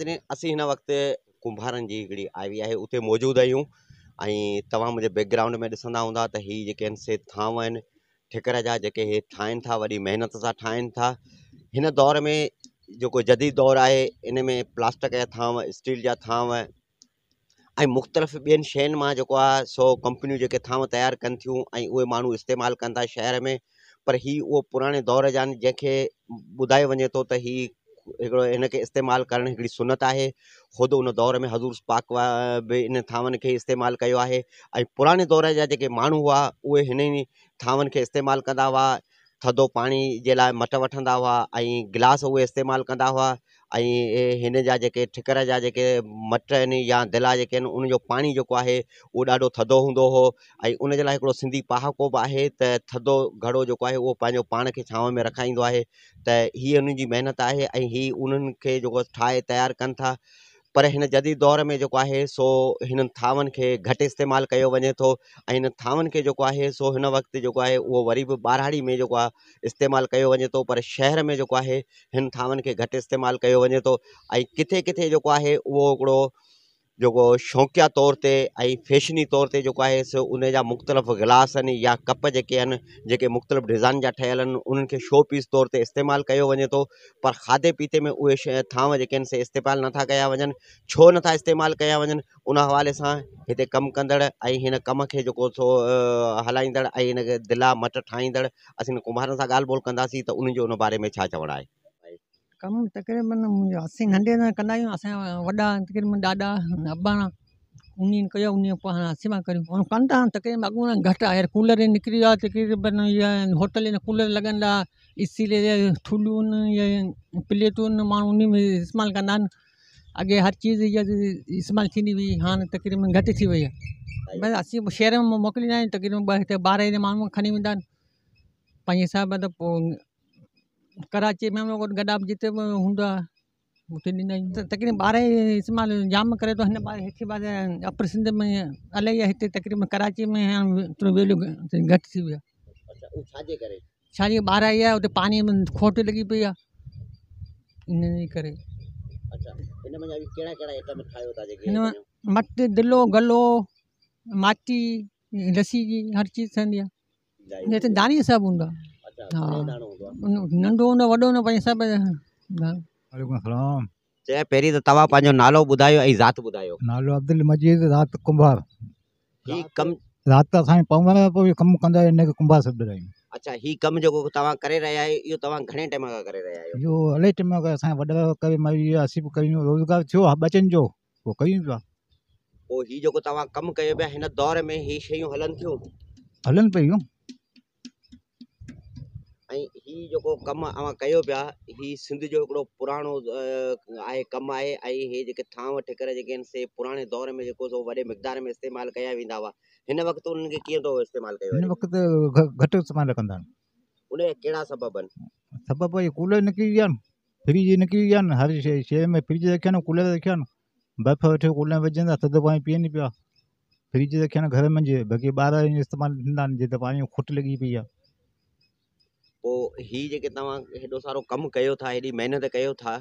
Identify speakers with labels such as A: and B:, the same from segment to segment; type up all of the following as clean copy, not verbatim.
A: ناظرين اسين هن وقت ڪنڀارن جي هڪڙي آوي آهي اتي موجود آهيون ۽ توهان منهنجي بيڪ گرائونڊ ۾ ڏسندا هوندا ته هي جيڪي آهن سي ٿانو آهن ٺڪر جا جيڪي هي ٺاهين ٿا وڏي محنت سان ٺاهين ٿا هن دور ۾ جيڪو جديد دور آهي ان ۾ پلاسٽڪ جا ٿانو اسٽيل جا ٿانو ۽ مختلف ٻين شين مان جيڪو آهي سو ڪمپنيون جيڪي ٿانو تيار ڪن ٿيون ۽ اهي ماڻهو استعمال ڪن ٿا شهر ۾ پر هي اهو پراڻي دور جا آهن جنهن کي ٻڌايو وڃي ٿو ته هي هڪڙو هن کي استعمال ڪرڻ هڪڙي سنت آهي خود ان دور ۾ حضور پاڪ به ان ٿانون کي استعمال ڪيو آهي ۽ پراڻي دور جا جيڪي ماڻهو هئا اهي هنن ٿانون کي استعمال ڪندا هئا ٿڌو پاڻي جي لاء مٽ وٺندا هئا ۽ گلاس اهي استعمال ڪندا هئا ۽ هن جا جيڪي ٺڪر جا جيڪي مٽ آهن يا دلا جيڪي آهن ان جو پاڻي جيڪو آهي اهو ڏاڍو ٿڌو هوندو هو ۽ ان جي لاء هڪڙو سنڌي پهاڪو به آهي ته ٿڌو گهڙو جيڪو آهي اهو پنهنجو پاڻ کي ڇانو ۾ رکائيندو آهي ته هي انهن جي محنت آهي ۽ هي انهن کي جيڪو ٺاهي تيار ڪن ٿا پر هن جديد دور ۾ جيڪو آهي سو هنن ٿانون کي گهٽ استعمال ڪيو وڃي ٿو ۽ هن ٿانون کي جيڪو آهي سو هن وقت جيڪو آهي اهو وري به ٻهراڙي ۾ جيڪو آهي استعمال ڪيو وڃي ٿو پر شهر ۾ جيڪو آهي هن ٿانون کي گهٽ استعمال ڪيو وڃي ٿو ۽ ڪٿي ڪٿي جيڪو آهي اهو هڪڙو جيڪو شوقيه طور تي ۽ فيشني طور تي جيڪو آهي سو ان جا مختلف گلاس آهن يا ڪپ جيڪي آهن جيڪي مختلف ڊزائن جا ٺهيل آهن انهن کي شو پيس طور تي استعمال ڪيو وڃي ٿو پر کاڌي پيتي ۾ اهي شيء ٿانو جيڪي آهن سي استعمال نٿا ڪيا وڃن ڇو نٿا استعمال ڪيا وڃن ان حوالي سان هتي ڪم ڪندڙ ۽ هن ڪم کي جيڪو سو هلائيندڙ ۽ هن کي دلا مٽ ٺاهيندڙ اسين ڪنڀارن سان ڳالهه ٻولهه ڪنداسين ته انهن جو ان باري ۾ ڇا چوڻ آهي.
B: ڪم تقريبن اسين ننڍي هوندي ڪندا آهيون اسان جا وڏا تقريبن ڏاڏا اباڻا انهن ڪيو انهن پوء هاڻي اسين پيا ڪريون ۽ ڪن ٿا تقريبن اڳوڻا گهٽ آهي ڪولر نڪري ويا تقريبن اها هوٽل ۾ ڪولر لڳن ٿا اسٽيل جا ٿلهيون آهن پليٽون آهن ماڻهو ان ۾ استعمال ڪندا آهن اڳي هر چيز اها استعمال ٿيندي هئي هاڻي تقريبن گهٽ ٿي وئي آهي بس اسين شهر ۾ موڪليندا آهيون تقريبن ٻه هتي ٻاهر جا ماڻهو کڻي ويندا آهن پنهنجي حساب سان ته پوء ڪراچي ۾ گڏا به جتي به هوندا اتي ڏيندا آهيون ته تقريبن ٻار استعمال جام ڪري ٿو هن پاسي هتي پاسي اپر سنڌ ۾ الائي هتي تقريبن ڪراچي ۾ ايترو ويليو گهٽ ٿي ويو
A: آهي.
B: ڇا جي ٻار آئي آهي اتي پاڻي ۾ کوٽ لڳي پئي آهي ان جي ڪري. هن ۾ مٽ دلو گلو ماٽي لسي جي هر چيز ٺهندي آهي. هتي داڻي حساب هوندو آهي ها ننڍو هوندو وڏو هوندو پنهنجي حساب سان.
C: وعليڪم السلام.
A: چيا پهرين ته توهان پنهنجو نالو ٻڌايو ۽ ذات ٻڌايو.
C: نالو عبدالمجيد ذات ڪنڀار.
A: هي ڪم.
C: ذات اسان جي پونئر کان پوء ڪم ڪندا آهيون ان کي ڪنڀار سڏيندا آهيون.
A: اڇا هي ڪم جيڪو توهان ڪري رهيا آهيو اهو توهان گهڻي ٽائيم کان ڪري رهيا آهيو.
C: اهو الاهي ٽائيم کان اسان جا وڏا ڪري مري ويا اسين به ڪريون روزگار ٿيو آهي ٻچن جو پوء ڪيون پيا.
A: پوء هي جيڪو توهان ڪم ڪيو پيا هن دور ۾ هي شيون هلن ٿيون؟
C: هلن پيون.
A: ۽ هي جيڪو ڪم اوهان ڪيو پيا هي سنڌ جو هڪڙو پراڻو آهي ڪم آهي ۽ هي جيڪي ٿانو ٺڪر جيڪي آهن سي پراڻي دور ۾ جيڪو سو وڏي مقدار ۾ استعمال ڪيا ويندا هئا هن وقت انهن کي ڪيئن ٿو استعمال ڪيو
C: هن
A: وڃي؟
C: وقت گهٽ استعمال ڪندا آهن.
A: ان جا ڪهڙا سبب آهن؟
C: سبب هي ڪولر نڪري ويا آهن فريج نڪري ويا آهن هر شيء شيء ۾ فريج رکيا آهن ڪولر رکيا آهن برف وٺي ڪولر ۾ وجهن ٿا ٿڌو پاڻي پيئن پيا فريج رکيا آهن گهر منجهه باقي ٻار استعمال ٿيندا آهن جتي پاڻي جي کوٽ لڳي پئي آهي.
A: پوء هي جيڪي توهان هيڏو سارو ڪم ڪيو ٿا هيڏي محنت ڪيو ٿا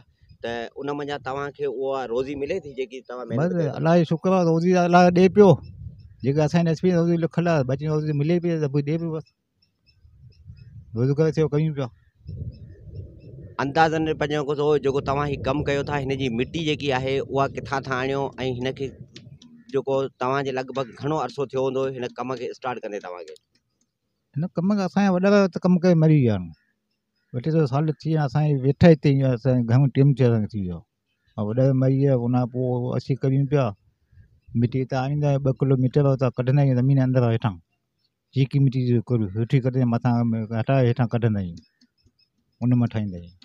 A: ته ان منجهان توهان کي اها روزي ملي ٿي جيڪي توهان محنت
C: بس
A: ڪيو ٿا؟
C: الله جو شڪر آهي روزي الله ڏي پيو جيڪا اسان جي نصيب روزي لکيل آهي بچي روزي ملي پئي ته ڏي پيو بس. روزگار ٿيو ڪيون پيا.
A: اندازن پنهنجو ڪو جيڪو توهان هي ڪم ڪيو ٿا هن جي مٽي جيڪي آهي اها ڪٿان ٿا آڻيو ۽ هن کي جيڪو توهان جي لڳ ڀڳ گهڻو عرصو ٿيو هوندو هن ڪم کي اسٽارٽ ڪندي توهان کي؟
C: هن ڪم کي اسان جا وڏا ته ڪم ڪري مري ويا آهن ٻه ٽي سو سال ٿي ويا اسان ويٺا هتي اسان گهڻو ٽيم ٿي ويو آهي وڏا مري ويا ان کان پوء اسين ڪريون پيا مٽي هتان آڻيندا آهيون ٻه ڪلو ميٽر هتان ڪڍندا آهيون زمين اندر هيٺان چيڪي مٽي جو ڪر هيٺ ڪڍي مٿان هٽائي هيٺان ڪڍندا آهيون ان مان ٺاهيندا آهيون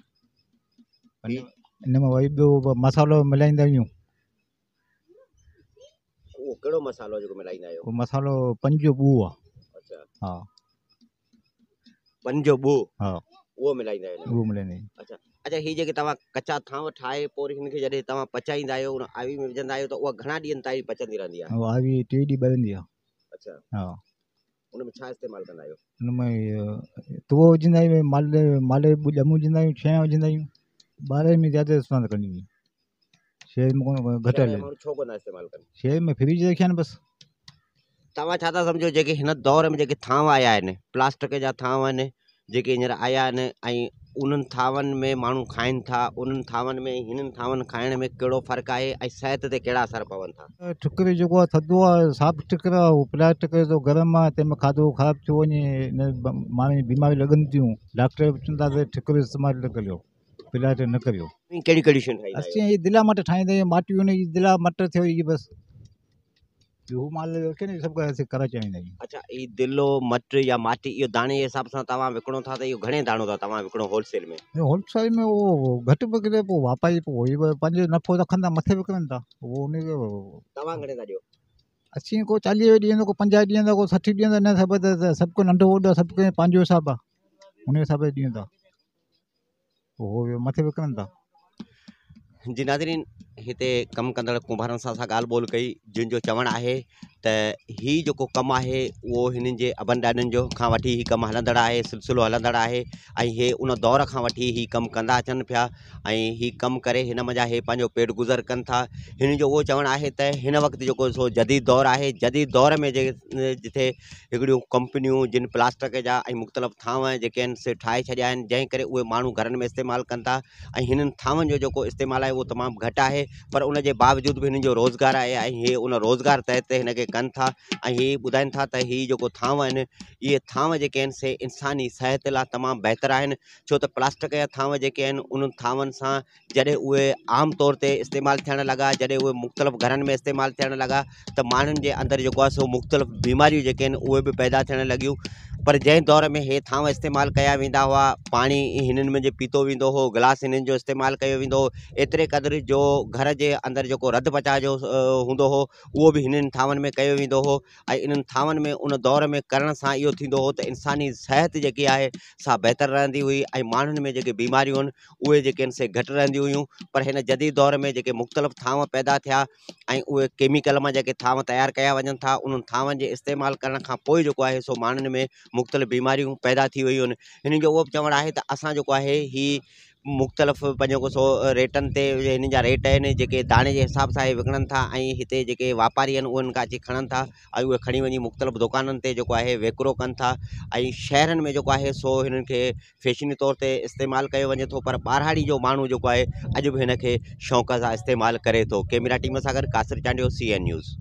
C: ان مان وري ٻيو مصالحو ملائيندا آهيون.
A: اهو ڪهڙو مصالحو جيڪو ملائيندا آهيو؟
C: اهو مصالحو پن جو ٻوهه آهي.
A: اڇا.
C: ها.
A: پن جو ٻوهه.
C: ها.
A: اهو ملائيندا آهيو؟
C: اهو ملائيندا آهيون.
A: اڇا اڇا هي جيڪي توهان ڪچا ٿانو ٺاهي پوء وري هن کي جڏهن توهان پچائيندا آهيو ان آوي ۾ وجهندا آهيو ته اها گهڻا ڏينهن تائين پچندي رهندي آهي؟
C: اها آوي ٽي ڏينهن ٻرندي آهي.
A: اڇا.
C: ها.
A: ان ۾ ڇا استعمال ڪندا آهيو؟
C: ان ۾ تئو وجهندا آهيون مالي مالي ڄمون وجهندا آهيون ڇيڻا وجهندا آهيون ٻاري ۾ زياده استعمال ڪندي آهيون. شهر ۾ ڪونه گهٽ
A: شهر جا
C: هلي.
A: ماڻهو ڇو ڪونه ٿا استعمال ڪن؟
C: شهر ۾ فريج رکيا آهن بس.
A: توهان ڇا ٿا سمجهو جيڪي هن دور ۾ جيڪي ٿانو آيا آهن پلاسٽڪ جا ٿانو آهن جيڪي هينئر آيا آهن ۽ انهن ٿانون ۾ ماڻهو کائن ٿا انهن ٿانون ۾ هنن ٿانون کائڻ ۾ ڪهڙو فرق آهي ۽ صحت تي ڪهڙا اثر پون ٿا؟
C: ٺڪر جيڪو آهي ٿڌو آهي صاف ٺڪر آهي اهو پلاسٽڪ جو گرم آهي تنهن ۾ کاڌو خراب ٿيو وڃي ماڻهن جي بيماريون لڳن ٿيون ڊاڪٽر به چون ٿا ته ٺڪر استعمال نه ڪريو پلاسٽڪ نه ڪريو.
A: اوهين ڪهڙيون ڪهڙيون شيون ٺاهيندا آهيو؟
C: اسين هي دلا مٽ ٺاهيندا آهيون ماٽيون هي دلا مٽ ٿيو هي بس هو مال رکي ني سڀ اسين ڪراچي آڻيندا آهيون.
A: اڇا هي دلو مٽ يا ماٽي اهو داڻي جي حساب سان توهان وڪڻو ٿا ته اهو گهڻي داڻو ٿا توهان وڪڻو هول سيل ۾؟
C: هول سيل ۾ اهو گهٽ وڪڻي پوء واپاري پوء اهي پنهنجو نفعو رکن ٿا مٿي وڪڻن ٿا اهو ان کي
A: توهان گهڻي ٿا ڏيو؟
C: اسين ڪو 40 ڏينهن ڪو 50 ڏينهن ڪو 60 ڏينهن ان حساب تي سڀ ڪو ننڍو وڏو سڀ ڪنهن پنهنجو حساب آهي ان حساب تي ڏيون ٿا پوء هو مٿي وڪڻن ٿا.
A: جي ناظرين هتي ڪم ڪندڙ ڪنڀارن سان اسان ڳالهه ٻولهه ڪئي جن جو چوڻ آهي ته هي جيڪو ڪم آهي اهو هنن جي ابن ڏاڏن جو کان وٺي هي ڪم هلندڙ آهي سلسلو هلندڙ آهي ۽ هي ان دور کان وٺي هي ڪم ڪندا اچن پيا ۽ هي ڪم ڪري هن منجهان هي پنهنجو پيٽ گذر ڪن ٿا هنن جو اهو چوڻ آهي ته هن وقت جيڪو سو جديد دور آهي جديد دور ۾ جتي هڪڙيون ڪمپنيون جن پلاسٽڪ جا ۽ مختلف ٿانو جيڪي آهن سي ٺاهي ڇڏيا آهن جنهن ڪري اهي ماڻهو گهرن ۾ استعمال ڪن ٿا ۽ هنن ٿانون جو جيڪو استعمال آهي اهو تمام گهٽ آهي پر ان جي باوجود به هنن جو روزگار آهي ۽ هي ان روزگار تحت هن کي ڪن ٿا ۽ هي ٻڌائين ٿا ته هي جيڪو ٿانو آهن اهي ٿانو جيڪي آهن سي انساني صحت لاء تمام بهتر آهن ڇو ته پلاسٽڪ جا ٿانو جيڪي آهن انهن ٿانون سان جڏهن اهي عام طور تي استعمال ٿيڻ لڳا جڏهن اهي مختلف گهرن ۾ استعمال ٿيڻ لڳا ته ماڻهن جي اندر جيڪو آهي سو مختلف بيماريون جيڪي آهن اهي به پيدا ٿيڻ لڳيون پر جنهن دور ۾ هي ٿانو استعمال ڪيا ويندا هئا پاڻي هنن ۾ پيتو ويندو هو گلاس هنن جو استعمال ڪيو ويندو هو ايتري قدر جو گهر جي اندر جيڪو رڌ پچاء جو هوندو هو اهو به هنن ٿانون ۾ ڪيو ويندو هو ۽ انهن ٿانون ۾ ان دور ۾ ڪرڻ سان اهو ٿيندو هو ته انساني صحت جيڪي آهي سا بهتر رهندي هئي ۽ ماڻهن ۾ جيڪي بيماريون آهن اهي جيڪي آهن سي گهٽ رهنديون هيون پر هن جديد دور ۾ جيڪي مختلف ٿانو پيدا ٿيا ۽ اهي ڪيميڪل مان جيڪي ٿانو تيار ڪيا وڃن ٿا انهن ٿانون جي استعمال ڪرڻ کان پوء جيڪو آهي سو ماڻهن ۾ مختلف بيماريون پيدا ٿي ويون آهن هنن جو اهو به چوڻ آهي ته اسان جيڪو آهي هي مختلف پنهنجو سو ريٽن تي هنن جا ريٽ آهن جيڪي داڻي جي حساب سان هي وڪڻن ٿا ۽ هتي جيڪي واپاري آهن اهي هن کان اچي کڻن ٿا ۽ اهي کڻي وڃي مختلف دڪانن تي جيڪو آهي وڪرو ڪن ٿا ۽ شهرن ۾ جيڪو آهي سو هنن کي فيشني طور تي استعمال ڪيو وڃي ٿو پر ٻهراڙي جو ماڻهو جيڪو آهي اڄ به هن کي شوق سان استعمال ڪري ٿو ڪيميرا ٽيم سان گڏ Qasir Chandio C N news.